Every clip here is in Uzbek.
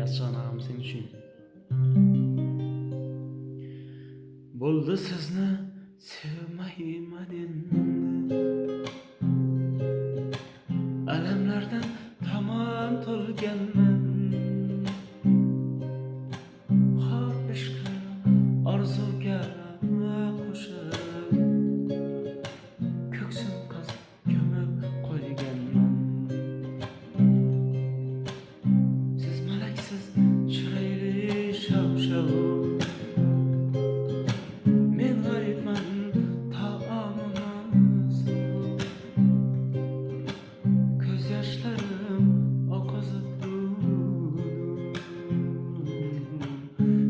Niyazjon ag'am, sen uchun. Bo'ldi, sizni sevmayman endi. Alamlardan tamom to'lganman. Xor ishqni orzuga qo'shib, ko'ksim qazib ko'mib qo'yganman. Siz malaksiz, chiroyli shov-shov. Men g'aribman, taomim suv. Ko'z yoshlarim oqizib durur.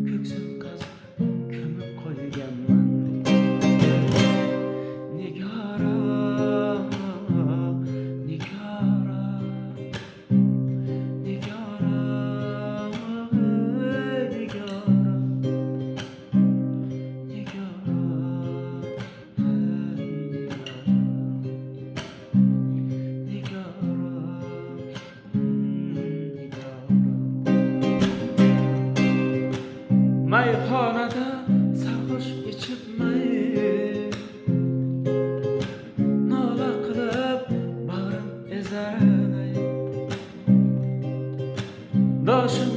Ko'ksim qazib ko'mib qo'yganman. Nigora, Nigora, Nigora, Nigora, Nigora, Nigora, Nigora. Mayxonada sarxush ichib may, nola qilib bag'rim ezar nay. Doshim.